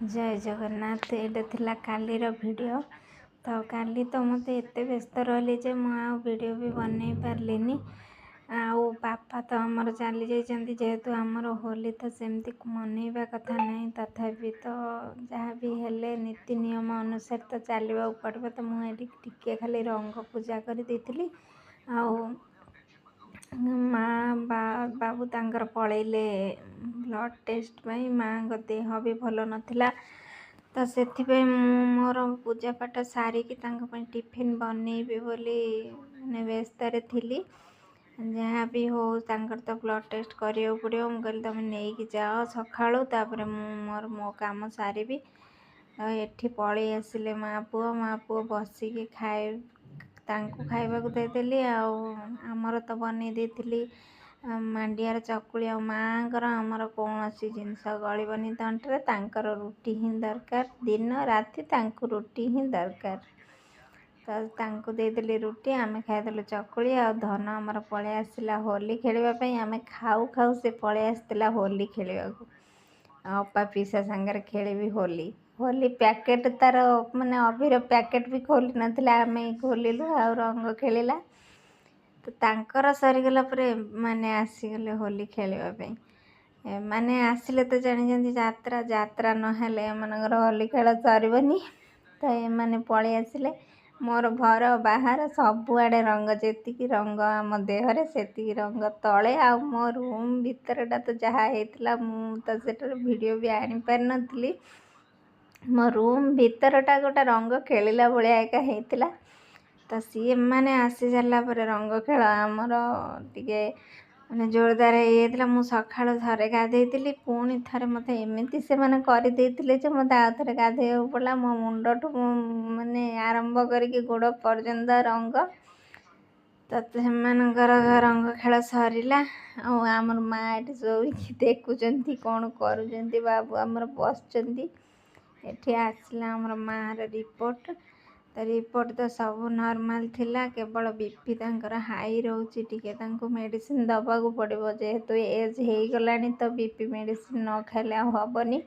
ଜୟ ଜଗନ୍ନାଥ। ଏଇଟା ଥିଲା କାଲିର ଭିଡ଼ିଓ। ତ କାଲି ତ ମୋତେ ଏତେ ବ୍ୟସ୍ତ ରହିଲି ଯେ ମୁଁ ଆଉ ଭିଡ଼ିଓ ବି ବନେଇ ପାରିଲିନି। ଆଉ ବାପା ତ ଆମର ଚାଲି ଯାଇଛନ୍ତି। ଯେହେତୁ ଆମର ହୋଲି ତ ସେମିତି ମନେଇବା କଥା ନାହିଁ, ତଥାପି ତ ଯାହା ବି ହେଲେ ନୀତି ନିୟମ ଅନୁସାରେ ତ ଚାଲିବାକୁ ପଡ଼ିବ। ତ ମୁଁ ଏଠି ଟିକେ ଖାଲି ରଙ୍ଗ ପୂଜା କରିଦେଇଥିଲି। ଆଉ ମା ବାବୁ ତାଙ୍କର ପଳେଇଲେ ବ୍ଲଡ଼ ଟେଷ୍ଟ ପାଇଁ। ମାଆଙ୍କ ଦେହ ବି ଭଲ ନଥିଲା, ତ ସେଥିପାଇଁ ମୁଁ ମୋର ପୂଜା ପାଠ ସାରିକି ତାଙ୍କ ପାଇଁ ଟିଫିନ୍ ବନେଇବି ବୋଲି ମାନେ ବ୍ୟସ୍ତରେ ଥିଲି। ଯାହା ବି ହଉ, ତାଙ୍କର ତ ବ୍ଲଡ଼ ଟେଷ୍ଟ କରିବାକୁ ପଡ଼ିବ। ମୁଁ କହିଲି, ତୁମେ ନେଇକି ଯାଅ ସକାଳୁ, ତାପରେ ମୁଁ ମୋର ମୋ କାମ ସାରିବି। ତ ଏଠି ପଳେଇ ଆସିଲେ ମା ପୁଅ। ମା ପୁଅ ବସିକି ଖାଇ ତାଙ୍କୁ ଖାଇବାକୁ ଦେଇଦେଲି। ଆଉ ଆମର ତ ବନେଇ ଦେଇଥିଲି ମାଣ୍ଡିଆର ଚକୁଳି। ଆଉ ମାଆଙ୍କର ଆମର କୌଣସି ଜିନିଷ ଗଳିବନି ତଣ୍ଟିରେ, ତାଙ୍କର ରୁଟି ହିଁ ଦରକାର। ଦିନ ରାତି ତାଙ୍କୁ ରୁଟି ହିଁ ଦରକାର। ତ ତାଙ୍କୁ ଦେଇଦେଲି ରୁଟି, ଆମେ ଖାଇଦେଲୁ ଚକୁଳି। ଆଉ ଧନ ଆମର ପଳେଇ ଆସିଲା ହୋଲି ଖେଳିବା ପାଇଁ। ଆମେ ଖାଉ ଖାଉ ସେ ପଳେଇ ଆସିଥିଲା ହୋଲି ଖେଳିବାକୁ। ଆଉ ଅପା ପିଇସା ସାଙ୍ଗରେ ଖେଳିବି ହୋଲି। ହୋଲି ପ୍ୟାକେଟ୍ ତାର, ମାନେ ଅବିର ପ୍ୟାକେଟ୍ ବି ଖୋଲି ନଥିଲା, ଆମେ ଖୋଲିଲୁ ଆଉ ରଙ୍ଗ ଖେଳିଲା। ତ ତାଙ୍କର ସରିଗଲା ପରେ ଏମାନେ ଆସିଗଲେ ହୋଲି ଖେଳିବା ପାଇଁ। ଏମାନେ ଆସିଲେ ତ ଜାଣିଛନ୍ତି ଯାତ୍ରା, ଯାତ୍ରା ନହେଲେ ଏମାନଙ୍କର ହୋଲି ଖେଳ ସରିବନି। ତ ଏମାନେ ପଳେଇ ଆସିଲେ। ମୋର ଘର ବାହାର ସବୁଆଡ଼େ ରଙ୍ଗ, ଯେତିକି ରଙ୍ଗ ଆମ ଦେହରେ ସେତିକି ରଙ୍ଗ ତଳେ। ଆଉ ମୋ ରୁମ୍ ଭିତରଟା ତ ଯାହା ହେଇଥିଲା, ମୁଁ ତ ସେଟାର ଭିଡ଼ିଓ ବି ଆଣିପାରିନଥିଲି। ମୋ ରୁମ୍ ଭିତରଟା ଗୋଟେ ରଙ୍ଗ ଖେଳିଲା ଭଳିଆ ଏକା ହେଇଥିଲା। ତ ସିଏ ମାନେ ଆସି ସାରିଲା ପରେ ରଙ୍ଗ ଖେଳ ଆମର ଟିକେ ମାନେ ଜୋରଦାର ହେଇଯାଇଥିଲା। ମୁଁ ସକାଳୁ ଥରେ ଗାଧେଇଥିଲି, ପୁଣି ଥରେ ମୋତେ ଏମିତି ସେମାନେ କରିଦେଇଥିଲେ ଯେ ମୋତେ ଆଉ ଥରେ ଗାଧେଇବାକୁ ପଡ଼ିଲା। ମୋ ମୁଣ୍ଡଠୁ ମୁଁ ମାନେ ଆରମ୍ଭ କରିକି ଗୋଡ଼ ପର୍ଯ୍ୟନ୍ତ ରଙ୍ଗ। ତ ସେମାନଙ୍କର ରଙ୍ଗ ଖେଳ ସରିଲା। ଆଉ ଆମର ମା ଏଠି ଶୋଇକି ଦେଖୁଛନ୍ତି କ'ଣ କରୁଛନ୍ତି। ବାବୁ ଆମର ବସିଛନ୍ତି ଏଠି। ଆସିଲା ଆମର ମାଆର ରିପୋର୍ଟ। ତ ରିପୋର୍ଟ ତ ସବୁ ନର୍ମାଲ୍ ଥିଲା, କେବଳ ବି ପି ତାଙ୍କର ହାଇ ରହୁଛି ଟିକେ। ତାଙ୍କୁ ମେଡ଼ିସିନ ଦେବାକୁ ପଡ଼ିବ, ଯେହେତୁ ଏଜ୍ ହେଇଗଲାଣି, ତ ବି ପି ମେଡ଼ିସିନ ନ ଖାଇଲେ ଆଉ ହେବନି।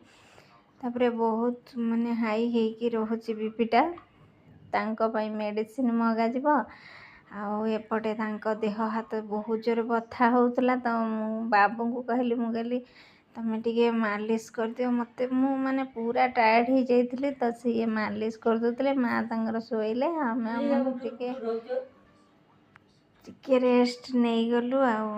ତାପରେ ବହୁତ ମାନେ ହାଇ ହେଇକି ରହୁଛି ବିପିଟା। ତାଙ୍କ ପାଇଁ ମେଡ଼ିସିନ ମଗାଯିବ। ଆଉ ଏପଟେ ତାଙ୍କ ଦେହ ହାତ ବହୁତ ଜୋରେ ବଥା ହେଉଥିଲା। ତ ମୁଁ ବାବୁଙ୍କୁ କହିଲି, ମୁଁ କହିଲି, ତମେ ଟିକେ ମାଲିସ କରିଦିଅ ମୋତେ, ମୁଁ ମାନେ ପୁରା ଟାୟାର୍ଡ଼ ହେଇଯାଇଥିଲି। ତ ସିଏ ମାଲିସ କରିଦେଉଥିଲେ, ମା ତାଙ୍କର ଶୋଇଲେ, ଆମେ ଆମର ଟିକେ ଟିକେ ରେଷ୍ଟ ନେଇଗଲୁ ଆଉ।